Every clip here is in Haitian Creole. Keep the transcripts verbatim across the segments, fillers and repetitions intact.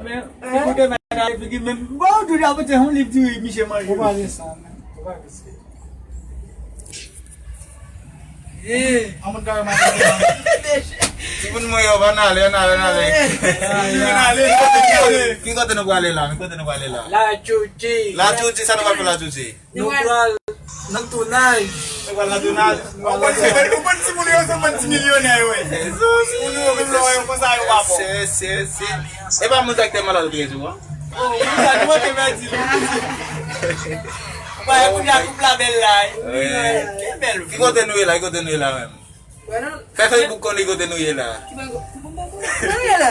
Men, se pou demen nan figi menm. Bon, ou toujou ap pote yon liv di misye manje. Ou pa gen sa, men. Ou pa gen sa. Eh. An moun ka wè maten an. Timoun mwen yo, ann ale, ann ale, ann ale. Ann ale. Ki kote nou prale la? Ki kote nou prale la? La Tchouchi. La Tchouchi, sa nou pral fè la Tchouchi? Nou pral nan tounaj. Nou pral nan tounaj. Ou konn timoun yo, se bann ti milyonè yo ye. Timoun yo, menm lè yo konsa, yo pa bon. Se, se, se. E pa moun sa ki te malad ou te di w a? Oh, moun sa nou manke pèdi li. Ou pa wè kounye a koup la bèl la, wi. Wi. Ki bèl. Ki kote nou ye la? Ki kote nou ye la menm? Fè Facebook konnen kote nou ye la. Kote nou ye la?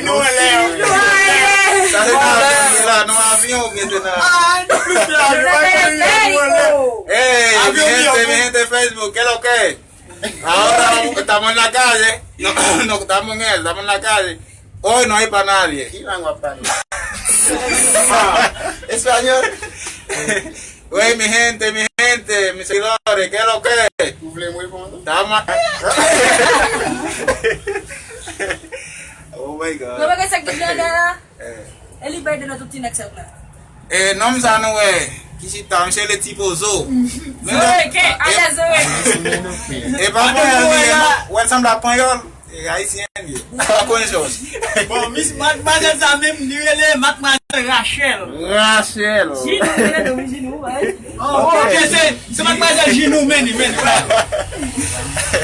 Nou anlè. Sa se nan avyon nou ye la, nan avyon oubyen se nan... Ah, nou plis ke avyon. Hey, mi gente, mi gente Facebook, ¿qué lo que? Ahora estamos en la calle. No, no estamos en él, estamos en la calle. Hoy no hay pa nadie. Ki lang w ap pale? Espanyòl? Wey, mi gente, mi gente, mis seguidores, ¿qué lo que? Ou vle m reponn ou? Tama. Oh my God. Mwen pa gen sa ki gen la. Eh. E li bay de nan tout ti nèg sa yo la. E nonm sa nou wè ki chita, misye le ti pozo. Zoe, ke, ale Zoe. E pa panyòl li ye, non. Wè l sanble ak panyòl. E ayisyen li ye. Pa konn chòch. Bon, mis, madmwazèl sa menm, li rele madmwazèl Rachel. Rachel. Jinou, li rele Jinou, wi. Oh, ok, se, se madmwazèl Jinou, men li, men li.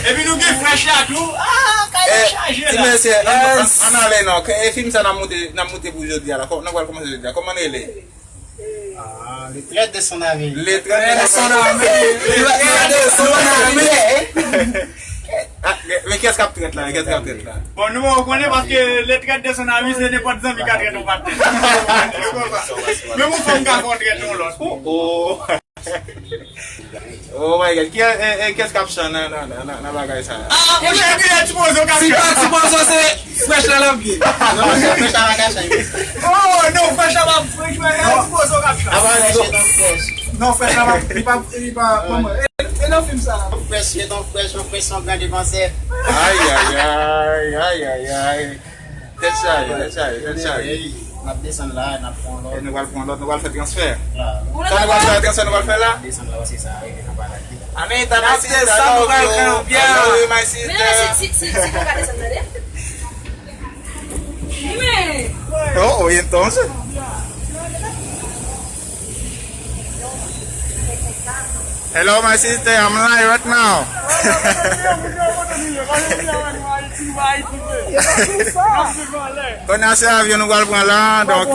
Epi nou gen frèch la tou. Ah, kay la chaje la. Ti mesye, ann, ann ale non. E fim sa n ap moute, n ap moute pou jodi a la. Kò-, nou pral kòmanse jodi a. Kòman l rele? Ah, le traître de son ami. Le traître de son ami. Le traître de son ami. Ah, men kiyès k ap trèt la? Kiyès k ap trèt la? Bon, nou poko konnen paske le traître de son ami, se nenpòt zanmi ka trèt yon patnè. Menm yon fanm ka fè yon trèt yon lòt. Oh, oh. Oh my God. Ki, e, e, kiyès k ap chan nan, nan, nan, nan, nan bagay sa a? Ah, monchè, gen ti pozo k ap chan. Si pa ti pozo, se frèch la l ap ye. Non, se frèch la pa ka chan. Oh, non, frèch la pa, frèch la, ti pozo k ap chan. Apa, frèch etan frèch. Non, frèch la pa, li pa, li pa, kòman? E, e nan fim sa a? Frèch etan frèch, yon frèch se yon gran defansè. Ay, ay, ay, ay, ay, ay. Tèt chaje, tèt chaje, tèt chaje. N ap desann la, n ap pran lòt. E nou pral pran lòt, nou pral fè transfè. Sa nou pral fè, transfè nou pral fè la? Desann la, paske sa rive nan palad li. Anita, my sister, I love you. I love you, my sister. Men si, si, si, si nou ka desann, tande. Dime. Oh, oh, y entonces. Hello, my sister, I'm live right now. Kounye a se avyon nou pral pran la, donk,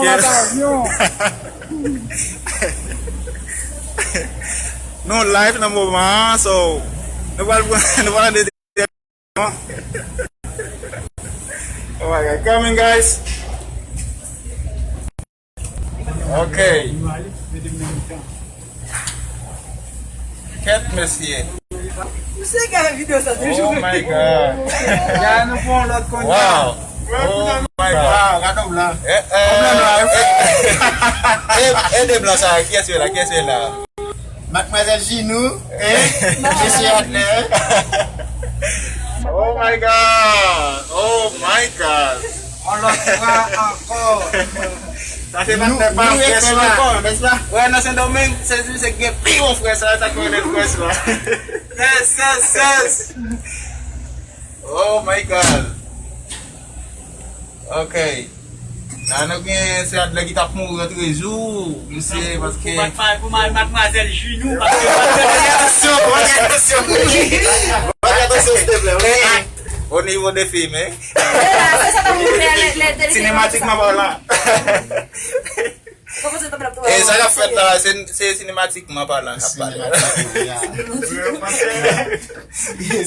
nou live nan moman an, so, nou pral pran, nou pral Oh my God, coming, guys. Ok. Kèt mesye. Misye gade videyo sa toujou. Oh my God. Ya nou pran lòt konn. Wow. Oh my God. Wow, gade nonm lan. Eh, eh, eh, eh, de blan sa, kiyès yo la, kiyès yo la? Madmwazèl Jinou, eh, mesye Adler. Oh my God! Oh my God! On lòt fwa ankò. Sa se patnè pa frèch la. Wè, nan Sendomeng, se, se gen pi bon frèch la, sa ki rele frèch la. Yes, yes, yes! Oh my God! Ok. La nou gen se Adler ki t ap mouri antre jou, misye, paske pou madmwazèl Jinou, paske... Fè atansyon, fè atansyon. Fè atansyon, silteplè, ok? O nivo de fim, hein? Sinematikman palan. E sa k ap fèt la, se, se sinematikman palan k ap pale. Sinematoloji. Menm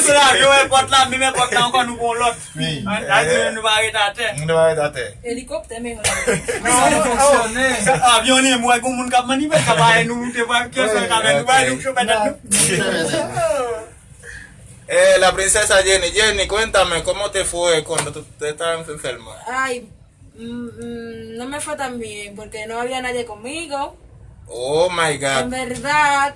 si avyon, èpòt la, menm èpòt la ankò, nou pran lòt. Wi. An, an, nou pa ret atè. Nou pa ret atè. Elikoptè, men. Non, non, non. Avyon li, mwen, gon moun k ap mannive, sa pa nou, nou te pran kesyon, ka fè nou, pa nou, chofè tèt nou. Eh, la princesa Jenny, Jenny, cuéntame, ¿cómo te fue cuando tú te estabas enferma? Ay, mm, mm, no me fue tan bien, porque no había nadie conmigo. Oh my God. En verdad,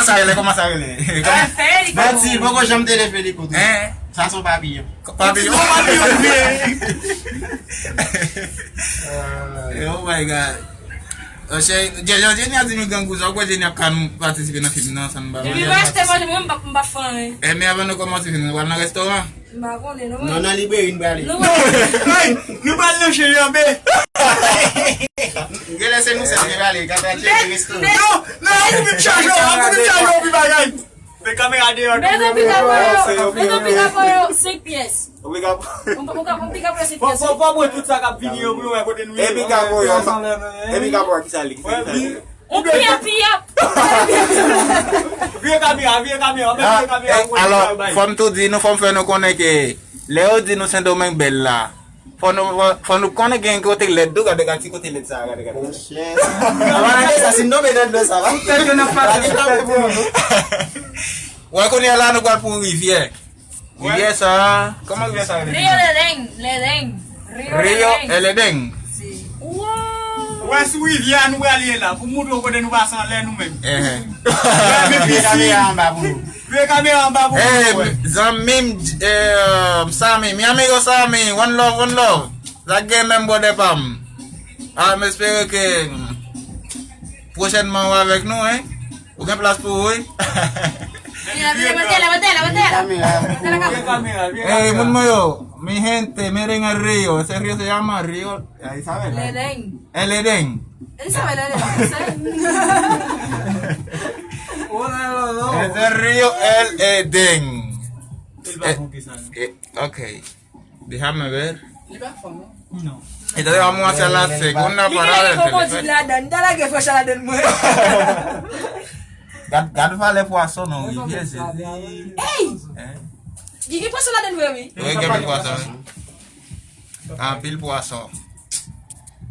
Kòman sa rele? Kòman sa rele? Manti, poko janm te leve li kote. Hein? Sa se yon papiyon. Papiyon. Yon papiyon li ye. Oh my God. Monchè, Jenny a di nou grangou, sa w kwè Jenny ap ka nou patisipe nan fim nan, sa nou pa... Epi mwen achte manje, mwen, m pa, m pa fè anyen. E men avan nou kòmanse fim nan, nou pral nan restoran? M pa konnen, non. Non, nan libreri n prale. Nou pral nan Cheri Anbe. Genlè se nou sèl ki prale, ka pral chèche restoran. Non, non, an pou vin chaje, an pou vin chaje, an pou bagay. Men kamera deyò tou. Met yon pika pou yo, met yon pika pou yo, senk pyès. Ou pika pou... Yon pika pou yo, senk pyès. Fò, fò, fò mwen tout sa k ap vini yo pou yo wè kote nou ye. E pika pou yo, e pika pou yo, ki sa li, ki sa li? Ou piyap, piyap. Vire kamera, vire kamera, vire kamera. Alò, fò m tou di nou, fò m fè nou konnen ke lè yo di nou Sendomeng bèl la, fò nou, fò, fò nou konnen gen kote lèd tou, gade, gade ti kote lèd sa, gade, gade. Monchè. Sa pa nan sa, si n tonbe nan dlo sa, va. Tèt yo nan pase, tèt yo. Wè, kounye a la, nou pral pou rivyè. Rivyè sa, kòman rivyè sa rele? Rio Ledeng, Ledeng. Rio Ledeng. Wè sou rivyè a nou prale la, pou moutre w kote nou pase anlè nou menm. Vire kamera anba pou nou. Vire kamera anba pou nou. Zanmi m, Sami, mi amigo Sami, one love, one love. Sa k gen menm brother pa m. Ah, m espere ke pwochènman ou avèk nou, hein. Ou gen plas pou ou, wi. Mira, mira, mantela, mantela, mantela. Vire kamera, vire kamera. Ey, moun mwen yo, mi gente, miren el río. Ese río se llama río, ahí sabe, la. Ledeng. El Edén. Él sabe leer el francés. Uno de los dos. Ese río, el Edén. El va a conquistar. Eh, ok. Déjame ver. Li pa fò, non? Non. Entonces vamos a hacer la segunda parada del teleférico. Li gen krokodil ladan, m ta lage frèch ladan mwen. Gad, gad valè pwason nan rivyè, Jezi. Ey! Gen, gen pwason ladan vre, wi. Wi, gen pil pwason, wi. Anpil pwason.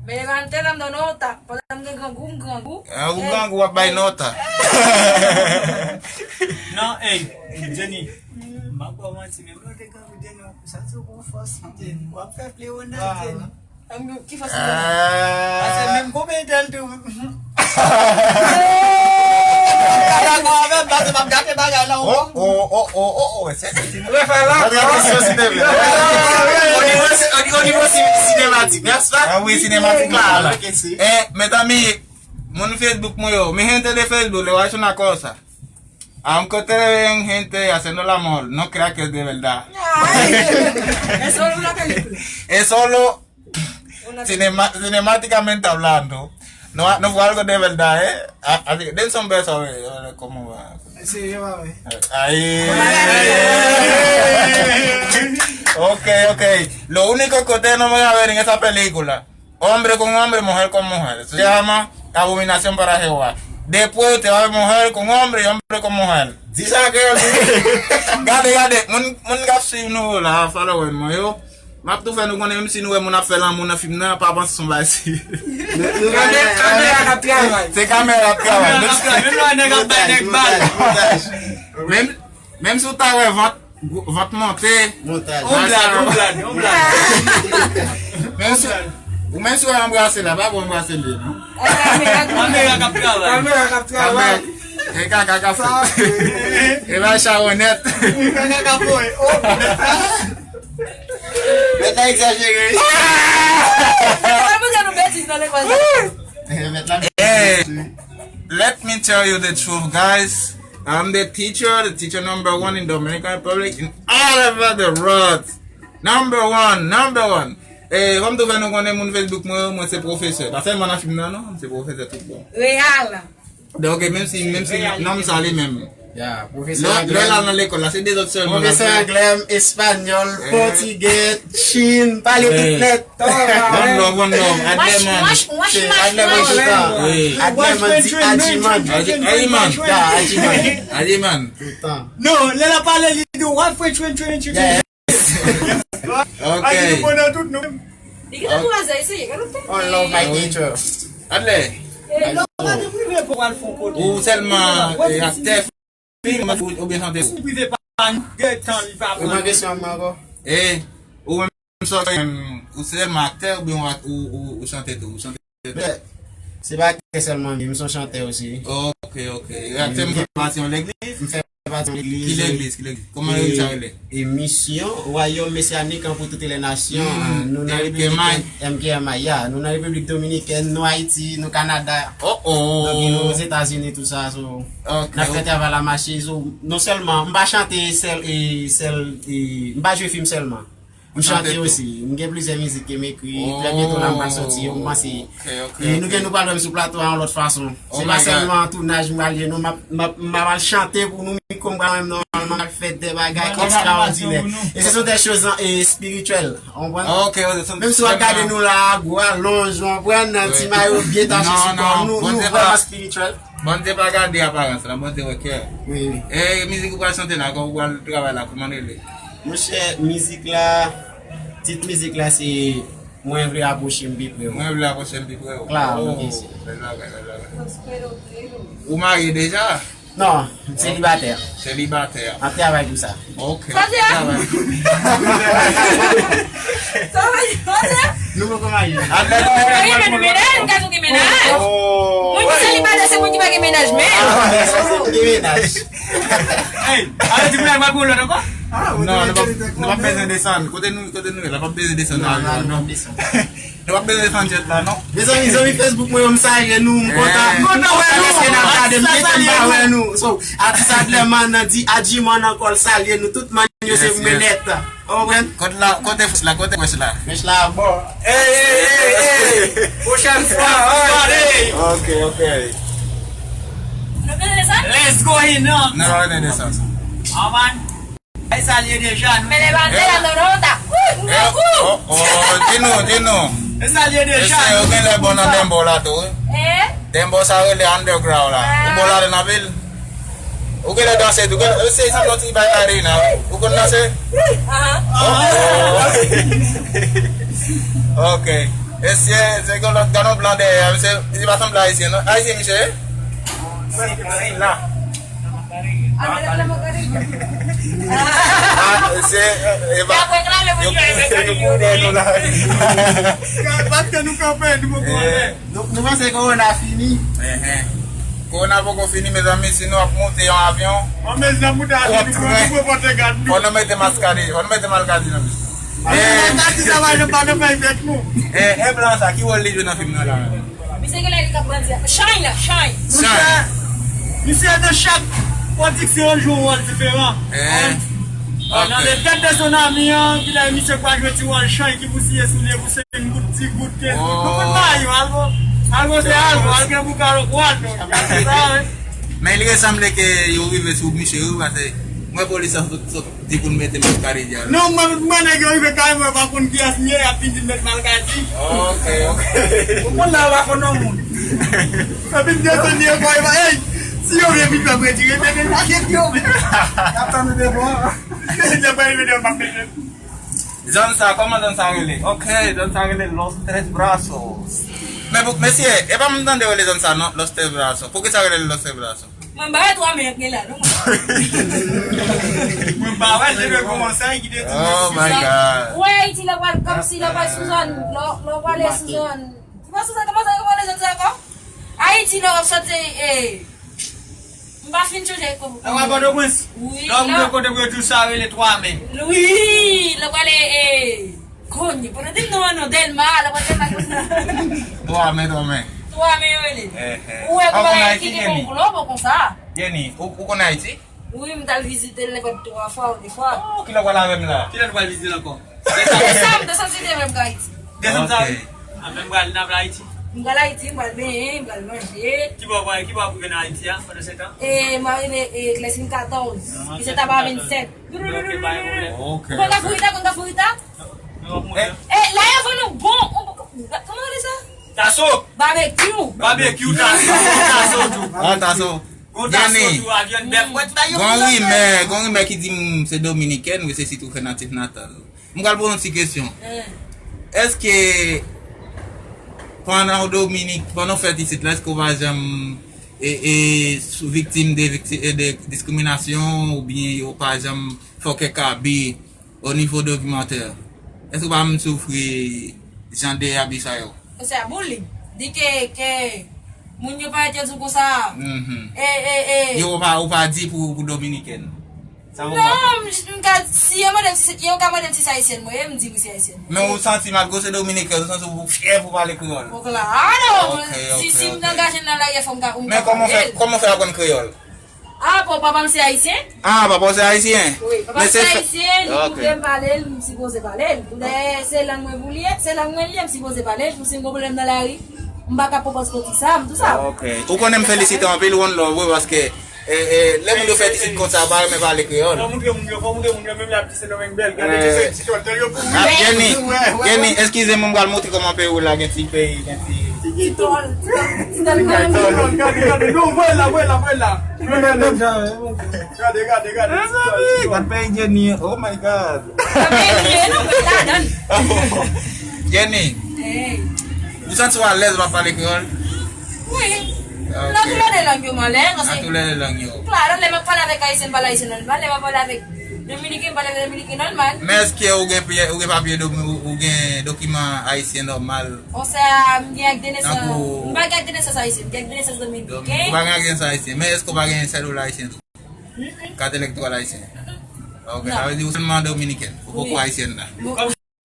Me levanté dando nota, pandan m gen grangou, m grangou. Ah, ou grangou, w ap bay nota. Non, ey, Jenny, m ap ba w manti, men mwen te grangou, Jenny, Santi w gon fòs, Miguel. W ap fè flewo nan je nou. Ki fòs li gen? Pase menm konpetè l tou. Refè la. Refè la. Onivo sinematik, n'est-ce pas? Ah oui, sinematik la. Eh, mezanmi, moun Facebook mwen yo, mi gente de Facebook, le voy a decir una cosa. Aunque ustedes vean gente haciendo el amor, no crea que es de verdad. Es solo una película. Es solo cinema, cinemáticamente hablando. No, no fue algo de verdad, ¿eh? Así que dense un beso, a ver, a ver cómo va. Sí, yo va a ver. Ahí. Ok, ok. Lo único que ustedes no van a ver en esa película. Hombre con hombre, mujer con mujer. Eso se llama abominación para Jehová. Después usted va a ver mujer con hombre y hombre con mujer. Di sa ke yo di. Gade, gade, moun moun k ap swiv nou yo la, follow mwen yo. M ap tou fè nou konnen, menm si nou wè moun ap fè lanmou nan fim nan, pa panse se yon bagay serye. Kamera k ap travay. Se kamera k ap travay. Menm lè nèg ap bay nèg bal. Menm si w ta wè vant Vant monte. Montaj. On blag, on blag, on blag. Men si, ou menm si w anbrase la, pa pou anbrase li non. Kamera k ap travay. Kamera k ap travay. E kaka k ap fè. E bay chawonèt. Kaka k ap voye. Mèt la egzajere. Mwen moutre nou betiz nan lekòl sa. Mèt la. Let me tell you the truth, guys. I'm the teacher, the teacher number one in Dominican Republic, in all over the world. Number one, number one. E, kòm tou fè nou konnen moun Facebook mwen, mwen se pwofesè. Pa sèlman nan fim nan, non, mwen se pwofesè tout bon. Real. Donk, menm si, menm si non m sa li menm. Ya, pwofesè anglè. Lè l al nan lekòl la, se de zòt sèlman l ap fè. Pwofesè anglè, espanyòl, pòtigè, chin, pale tout nèt. One love, one love. Adlèman. Adlèman di Ajiman. Ajiman. Ya, Ajiman. Ajiman. Non, lè l ap pale li di w ap french french french. Ok. Ajiman nan tout nou. Li gen twa zè, eseye, gade w. One love my teacher. Adlè. Ou sèlman aktè fim oubyen chante tou? Ou prive pa gen tan li pa pran. Ou nan kesyon an ankò? E ou menm sa w fè, ou sèlman aktè oubyen ou, ou, ou chante tou? Ou chante tou? Se pa aktè sèlman, men m se yon chantè osi. Ok, ok. E aktè m fè pati yon legliz? M fè pati yon legliz. Ki legliz? Ki legliz? Kòman legliz sa rele? E misyon Wayòm Mesyanik an pou tout lè nasyon. Nou nan Repiblik M K M I, ya. Nou nan Repiblik Dominikèn, nou Ayiti, nou Kanada. Oh oh. Donk nou Ozetazini tou sa, so n ap fè travay la mache. So non sèlman m pa chante sèl e sèl e m pa jwe fim sèlman. M chante osi. M gen plizyè mizik ke m ekri. Trè byento la m pral sòti yo. M panse e nou gen nou pral wè m sou plato a yon lòt fason. Se pa sèlman tounaj m pral ye non. M ap m ap m ap al chante pou nou. Mikwo m pral wè m nòmalman, m ap fè de bagay ekstraòdinè. E se sont des choses espirityèl. Ou konprann? Menm si w ap gade nou la a gwo alonj, ou konprann, ti mayo byen tache sou kò nou, nou vrèman espirityèl. Bondye pa gade aparans la, Bondye wè kè. E mizik ou pral chante la, kòm ou pral travay la, kòman l rele? Monchè, mizik la, tit mizik la se Mwen vle apwoche m pi pre w. Mwen vle apwoche m pi pre w. Klaro ke si. Bèl bagay, bèl bagay. Ou marye deja? Non, m selibatè. Selibatè. M ap travay pou sa. Ok. Sa se a? Sa se a? Nou poko marye. Apre nou gen nou mennaj, nou ka tou gen mennaj. Moun ki selibatè se moun ki pa gen mennaj menm. Moun ki gen mennaj. Hey, ale di mennaj mwen pou lòt ankò? Non, nou pa bezwen desann. Kote nou, kote nou ye la, pa bezwen desann. Non, non, non. Nou pa bezwen desann jet la non. Mezanmi, zanmi Facebook mwen yo, m salye nou, m kontan. M kontan wè nou. Paske n ap gade m, gentan m pa wè nou. So, atis Adlerman nan di Adjiman nan kò l salye nou tout, mann yo se mwen nèt. Ou konprann? Kote la, kote fresh la, kote fresh la? Fresh la bon. Ey, ey, ey, ey. Pwochèn fwa, alright. Ok, ok. Nou bezwen desann? Let's go in. Non, nou pa bezwen desann. Avan. Ay salye deja nou. Mele bandera Dorota. Wi, m gen kou. Oh, oh, di nou, di nou. E salye deja nou. Mesye, ou genlè bon nan dembow la tou wi. Eh? Dembow sa rele underground la. Ou bon ladan anpil? Ou genlè danse tou. Mesye, sanble yon ti bay Karina wi. Ou konn danse? Aha. Oh, oh. Ok. Mesye, se gen lòt, gade yon blan dèyè. Mesye, li pa sanble ayisyen non. Ayisyen misye ye? Si, si la. Ah, se, eh, eh, pa, yo, yo pou dèyè nou la. Paske nou kanpe, nou poko anlè. Nou, nou panse kowona fini. Enhen. Kowona poko fini, mezanmi, si nou ap monte yon avyon, yon mezi n ap monte avyon, nou pran, nou pran pòte gad nou. Fò nou mete maskadi, fò nou mete maskadi nan bouch nou. Maskadi sa va nan pa nan fèy tèt nou. E, e blan sa, ki wòl li jwe nan fim nan la menm? Misye genlè li k ap bandi a. Shine, Shine. Shine. Misye nan chak pwodiksyon yo jwe yon wòl diferan. Eh. Nan ok. Le tèt de son ami an, ki lè misye kwa jwe ti wòl Shine ki pou siye sou li pou senk goud, dis goud, kenz goud. Oh. Nou konn bagay yo, algo, algo se algo, algo pou kalo kwa nou. Sa, wi. Men li resanble ke yo rive sou misye, wi, paske mwen polis an sot, sot di pou n mete maskadi a. Non, mwen, mwen nèg yo rive kay mwen, pa konn kiyès m ye, y ap vin di m met maskadi. Ok, ok. Ou konn la, ou pa konn non moun. Epi m desann li ankò, e pa, ey, si yo vle vin fè m retire, men, men, lage yo, men. Y ap tann ou devan. Lè mwen rive devan, m ap mete. Zòn sa, kòman zòn sa rele? Ok, zòn sa rele Los Tres Brazos. Men pou, mesye, e pa m tande yo rele zòn sa, non, Los Tres Brazos. Poukisa yo rele Los Tres Brazos? Mwen pa wè twa men k gen la, non, mwen. Mwen pa wè, se de kòmanse ki te di. Oh my God. Ou wè Ayiti, lè w pral, kòmsi lè w pral sou zòn, lè w, lè w prale sou zòn. Kòman sou zòn, kòman sa, kòman lè zòn sa ankò? Ayiti, lè w ap sòti, eh, m pa fin chonje kòman. Lè w pral Pòtoprens? Wi, lè w moute kote pou yo di w sa rele twa men. Wi, lè w prale, eh, Konye, pou nou di m non an non, Dèlma, la pa Dèlma konsa. Twa men, twa men. Twa men yo rele. Eh, eh. Ou wè kòman ki gen bon glo, bon konsa. Jenny, ou, ou konn Ayiti? Wi, m t al vizite l nenpòt twa fwa ou de fwa. Oh, kilè w pral avè m la? Kilè nou pral vizite l ankò? Desanm, desanm, si Dye vle m ka Ayiti. Desanm sa, wi. Ok. A, men m pral, n ap la Ayiti. M pral Ayiti, m pral benyen, m pral manje. Ki bò w pral, ki bò w ap rive nan Ayiti a, pandan se tan? E, m a rive, e, Klèsin katòz, ki se Taba vennsèt. Ok, pa gen pwoblèm. Ok, ok. Ou konn Kafou Rita, konn Kafou Rita? E, la yo vann yon bon, yon bon, kòman rele sa? Taso. Babekyou. Babekyou, taso, taso tou. Ah, taso. Gon taso tou, a vyann bèf. Gon rimè, gon rimè ki di m se Dominikèn, wi, se sitou fè natif natal. M pral poze yon ti kesyon. Èske pandan w Dominik, pandan w fèt isit la, èske w pa janm, e, e, sou viktim de, vikti-, e, de diskriminasyon oubyen yo pa janm fè w kèk abi o nivo dokimantè? Èske w pa menm soufri jan de abi sa yo? Se a bullying. Di ke, ke moun yo parèt yo di w konsa. Mhm. E, e, e. Yo pa, ou pa di pou, pou Dominikèn. Sa ou pa fè? Non, m, m ka, si yo mande m si, yo ka mande m si se ayisyèn mwen ye, m di wi se ayisyèn mwen ye. Men ou santi malgre w se Dominikèn, ou santi w fyè pou pale kreyòl? O klaro! Ok, si, ok, si m angaje m nan lari a, fò m ka, m ka pale l. Men kòman w fè, kòman w fè aprann kreyòl? Ah, bon, papa m se ayisyen. Ah, papa w se ayisyen? Wi, papa m se ayisyen, li pwouve m pale l, m sipoze pale l. Dayè, se lang mwen pou li ye, se lang mwen li ye, m sipoze pale l. Pou si m gon pwoblèm nan lari, m pa ka pwopòz kòti sa, m tou sa. Ok. Ou konnen m felisite w anpil, one love, wi, paske, e, e, lè moun yo fèt isit konsa, yo pa renmen pale kreyòl. Fò montre moun yo, fò montre moun yo, menm lè y ap di Sendomeng bèl, gade ti, ti sòl tèl yo pou mwen. Jenny, Jenny, eskize m, m pral montre kòman peyi w la gen ti peyi, gen ti Ti tòl, ti tòl, ti tòl. Gade, gade, non, voye la, voye la, voye la. Voye la, voye la. Gade, gade, gade, ti tòl, ti tòl. Gad peyi Jenny, oh my God. Gad peyi Jenny, non, mwen ladan. Jenny, ou santi w alèz w ap pale kreyòl? Wi. Ok. Nan tou lè de lang yo, m alèz, paske nan tou lè de lang yo. Klaro, lè m ap pale avèk ayisyen, m pale ayisyen nòmal, lè m ap pale avèk Dominiken, m pale avèk Dominiken nòmal. Men èske ou gen pyè, ou gen papye, domi-, ou, ou gen dokiman ayisyen nòmal? Konsa, m gen ak de nesans. Tankou m pa gen ak de nesans ayisyen, m gen ak de nesans dominiken. Ou pa gen ak de nesans ayisyen, men èske ou pa gen sèdou ayisyen tou? Kat elektoral ayisyen? Ok, sa vle di ou sèlman dominiken, ou poko ayisyen la.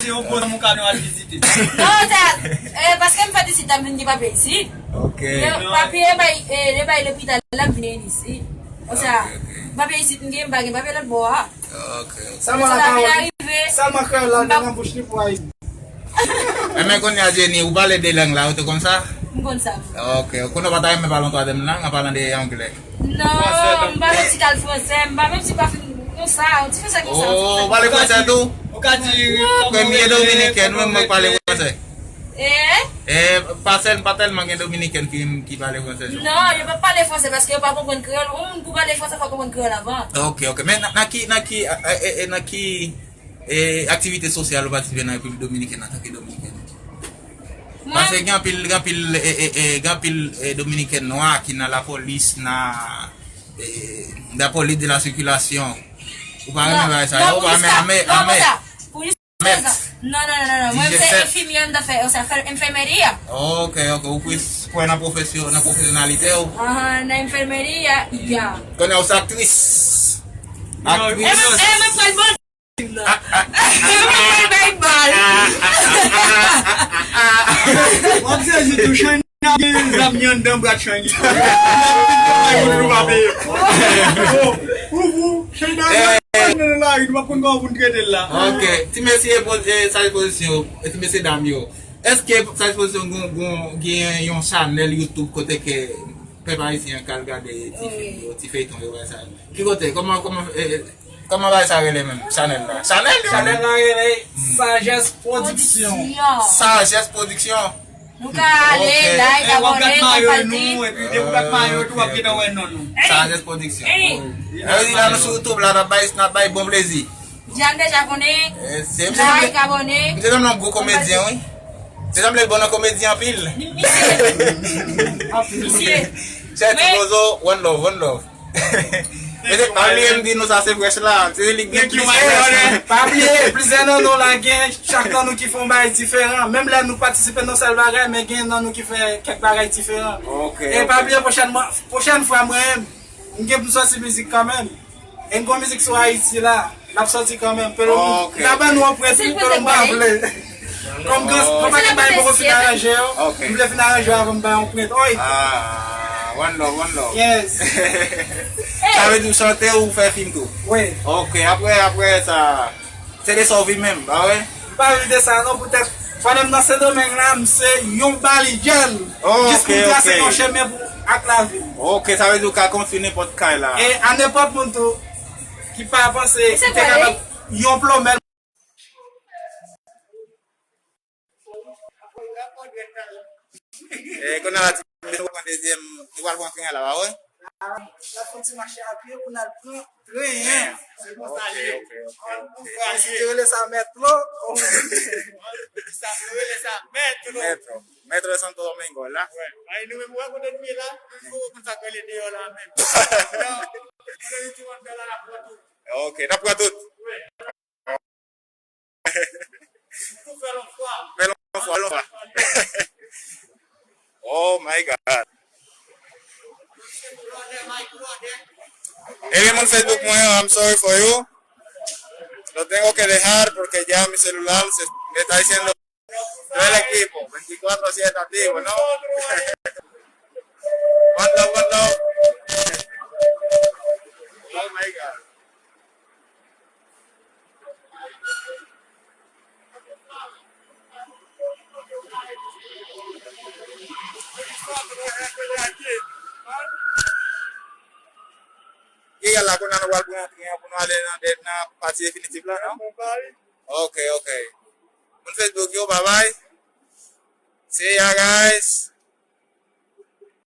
Se yon bon moun ka nou al vizite. Non, sa, e, paske m fèt isit, m vin gen papye isit. Ok. Yo, papye bay, e, yo bay lopital la, m vin isit. Konsa, papye isit m gen, m pa gen papye lòt bò a. Ok, ok. Sèlman la pawòl, sèlman kreyòl la nan bouch li pou Ayiti. Enben kounye a, Jenny, ou pale de lang la, ou te konn sa? M konn sa. Ok, kounye a ou pa ta renmen pale yon twazyèm lang, an palan de anglè? Non, m pa menm si kal fransè, m pa menm si pa fin konsa, yon ti fransè konsa, yon ti fransè. Oh, ou pale fransè tou? Ou ka di premye dominiken, ou menm k pale fransè. Eh? Eh, pa sèl, pa tèlman gen dominiken ki, ki pale fransè tou. Non, yo pa pale fransè paske yo pa konprann kreyòl. Yon moun pou pale fransè, fò konprann kreyòl avan. Ok, ok. Men nan, nan ki, nan ki, eh, eh, eh, nan ki, eh, aktivite sosyal ou patisipe nan Repiblik Dominikèn antanke dominiken? Paske gen anpil, gen anpil, e, e, e, gen anpil, e, dominiken nwa ki nan lapolis, nan, eh, dapò lide la sikilasyon. Ou pa renmen bagay sa yo, ou pa renmen ame, ame. Pou jis prezan. Non, non, non, non, non. Mwen se enfimyè, m ta fè, sa fè enfèmeria. Ok, ok. Ou plis kwè nan pwofesyon, nan pwofesyonalite w. Ahan, nan enfèmeria, ya. Konnen ou se aktris. Aktris. E mwen, e mwen pral bon. W ap sezi tou, China gen zam li anndan bra China. Ay, moun nou pa peye. Ou, ou, China nan lari, nou pa konn kòman pou n trete l la. Ok, ti mesye, saj pozisyon, ti mesye dam yo. Èske saj pozisyon gon, gon, gen yon chanèl YouTube kote ke pèp ayisyen an ka al gade ti fim yo, ti feyton yo, bagay sa yo? Ki kote? Kòman, kòman, eh, eh, Kòman bagay sa rele menm? Chanèl la. Chanèl li rele? Chanèl la rele Sagesse Production. Sagesse Production. Nou ka ale, like, abòne, pataje. Epi depi w gad mayo tou, w ap gentan wè non nou. Sagesse Production. Sa vle di la nou sou YouTube la, n ap bay, n ap bay bon plezi. Jan deja konnen, like, abòne. Misye sanble yon gwo komedyen, wi. Misye sanble l bon nan komedi anpil. Misye. Misye. Chè Ti Bozo, one love, one love. Mesye, pa bliye m di nou sa se frèch la. Se li ki gen plis frèch la. Pa bliye, plizyè nan nou la gen chak nan nou ki fè yon bagay diferan. Menm lè nou patisipe nan sèl bagay, men gen nan nou ki fè kèk bagay diferan. Ok, e pa bliye pwochèn mwa, pwochèn fwa mwen menm, m gen pou m sòti mizik kanmenm. E m gon mizik sou Ayiti la. N ap sòti kanmenm. Pelo m ta ban nou anprent wi, Pelo m pa vle. Kòm gran, kòm pa gen bagay poko fin aranje yo, m vle fin aranje yo avan m bay yon prent. Oy. Ah, one love, one love. Yes. Sa vle di w chante ou fè fim tou? Wi. Ok, apre, apre sa, se de sa w viv menm, pa vre? M pa viv de sa non, poutèt pandan m nan Sendomeng la, m se yon balijèn. Jis pou m trase yon chemen pou, ak lavi m. Ok, sa vle di w ka konstwi nenpòt kay la. E a nenpòt moun tou ki pa panse ki te kapab yon plomèl. E kounye a la, ti mesye, nou pral pran dezyèm, nou pral pran tren la, pa vre? La, la fè yon ti mache a pye pou n al pran tren an. Se konsa l ye. Ok, ok, ok. Si te rele sa mèt lo. Sa, yo rele sa mèt lo. Mèt lo. Mèt lo Santo Domingo, la. Wi. Ay, nou menm, ou wè kote nou ye la? Nou poko konn sa k rele deyò la menm. Non. Kote nou tou ap fè la, n ap pran tout. Ok, n ap pran tout. Wi. Fè l yon fwa, fè l yon fwa. Oh my God. Ebyen, moun Facebook mwen, I'm sorry for you. Don't think okay, they hard, porque ya mi celular se me está diciendo todo el equipo, veinticuatro siete activo, ¿no? One love, one love. Oh my God. Egal la, kounye a nou pral pran tren an pou nou ale nan, nan pati definitif la, non? Ok, ok. Moun Facebook yo, bye bye. See ya, guys.